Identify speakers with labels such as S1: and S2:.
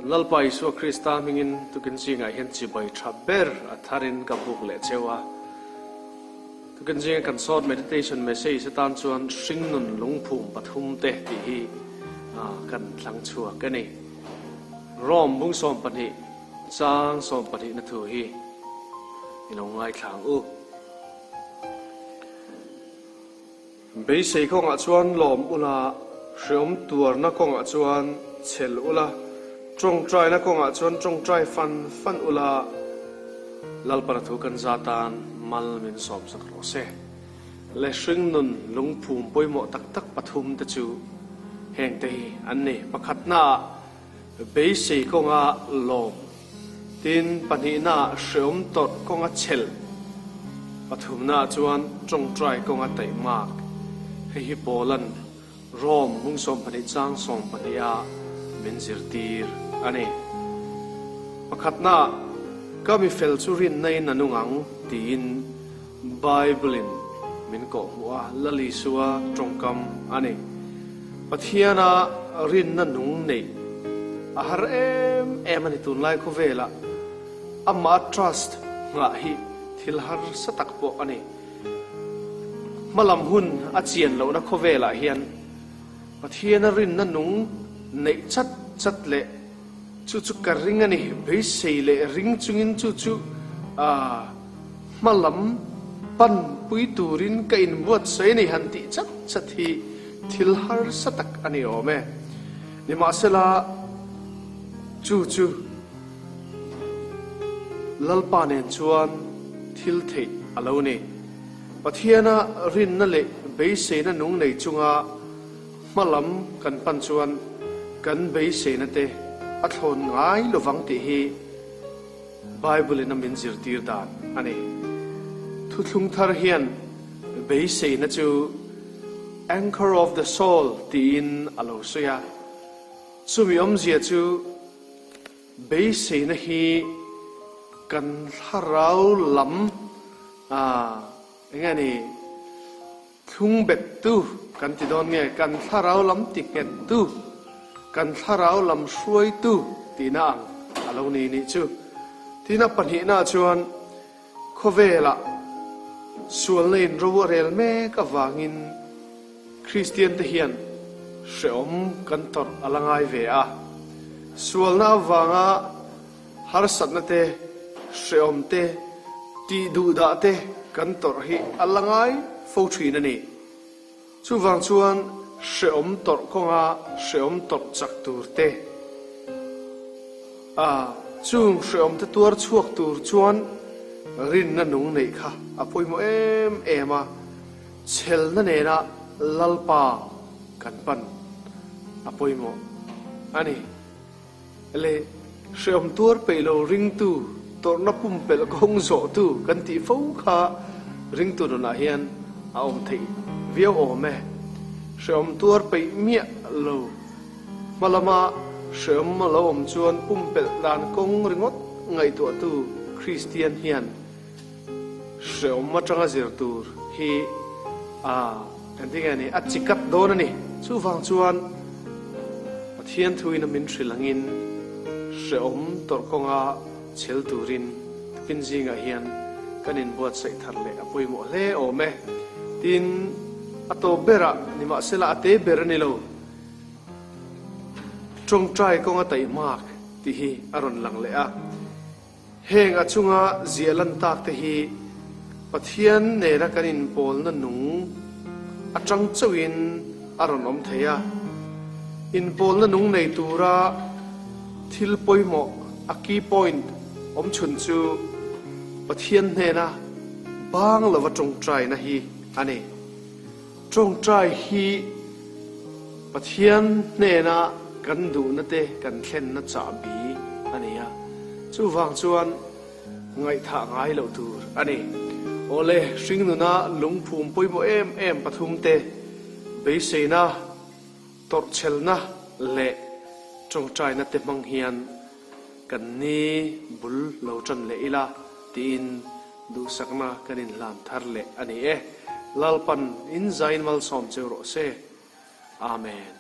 S1: Lalpa Isua Krista hmingin tukin zingah hian chibai tha ber a tharin ka buk leh cheu a. Tukin zinga kan short meditation message atan chuan hringnun lungphum pathumte tih hi kan thlang chhuak a ni. Rome bung 12 chang 12 na thu hi i lo ngaithla ang u. Beisei kawngah chuan lawm ula, hreawm tuarna kawngah chuan chhel ula, tawngtaina kawngah chuan tawngtai fan fan ula, Lalpana thu kan za tan mal min sawmsak rawh se. Le hringnun lungphum pawimawh tak tak pathum te chu hengte hi an ni. Pakhatnaah Beisei kawnga lawm, tin pahnihnaah hreawm tawrh kawnga chhel, pathumnaah chuan tawngtai kawnga taihmak. Hei hi Paula'n Rom hmung 12 chang 12 a min zirtir a ni. Pakhatnaah, Ka mi fel chu rinna-in a nung ang, tiin Bible-in min kawhhmuh a, Lal Isua tawngkam a ni. Pathiana rinna nung neih a har em em a ni tunlai khawvelah. Amah trust nghah hi thil harsa tak pawh a ni. Hmalam hun a chian lohna khawvelah hian Pathiana rinna nung neih chat chat leh chu chu ka ring a ni, beisei leh ring chungin chu chu aah hma lam pan pui turin ka inbuatsaih a ni han tih chat chat hi thil harsa tak a ni awm e. Nimahsela chu chu Lalpa nen chuan thil theih a lo ni. Pathiana rinna leh beiseina nung nei chunga Hma lam kan pan chuan kan beiseina te a thlawn ngai lovang tih hi Bible in a min zirtir dan a ni. Thuthlung thar hian beiseina chu anchor of the soul tiin a lo sawi a, chumi awmzia chu beiseina hi kan thlarau lam eng nge ni? Thlung bettu kan ti dawn nge? Kan thlarau lam ti nghettu, kan thlarau lam hruaitu tihna ang a lo ni nih chu. Tina pahnihna chuan khawvelah sualna in ro a rel mek avangin Kristian te hian hrehawm kan tawrh a la ngai ve a. Sualna avanga Harsatna te, hrehawm te, tih duhdah te kan tawrh hi a la ngai fo thin a ni. Chuvang chuan hrehawm tawrh kawnga hrehawm tawrh chak tur te, a chung hrehawm te tuar chhuak tur chuan rinna nung neih kha a pawimawh em em a, chhelna nena Lalpa kan pan a pawimawh a ni. Leh hreawm tuar peih lo ringtu, tawrhna pumpelh kawng zawhtu kan tih fo kha ringtu nunah hian a awm theih viau awm e. Hreawm tuar peih miah lo hma lama hreawm a lo awm chuan pumpelh dan kawng ringawt ngaihtuahtu Kristian hian Hreawm atanga zir tur hi a engtin nge ni a chikat dawn a ni. Chuvang chuan Pathian thuin a min hrilh angin hreawm tawrh kawnga chhel turin tukin zingah hian kan inbuatsaih thar leh a pawimawh hle awm e. Tin, a tawp berah nimahsela a te ber a ni lo. Tawngtai kawnga taihmak tih hi a rawn lang leh a. Heng a chunga ziah lan tak te hi Pathian nena kan inpawlna nung atang chauhin a rawn awm thei a. Inpawlna nung nei tura thil pawimawh, a key point, awm chhun chu Pathian hnena bang lova tawngtaina hi a ni. Tawngtai hi Pathian hnena kan duhna te kan thlenna chahbi a ni a, chuvang chuan ngaihthah ngai loh tur a ni. Awle, hringnuna lungphum pawimawh em em pathumte beiseina, tawrhchhelna leh tawngtaina te hmang hian kan ni bul lo tan leh ila tiin Duhsakna kan inhlan thar leh a ni e. Lalpan in zain malsawm cheu rawh se. Amen.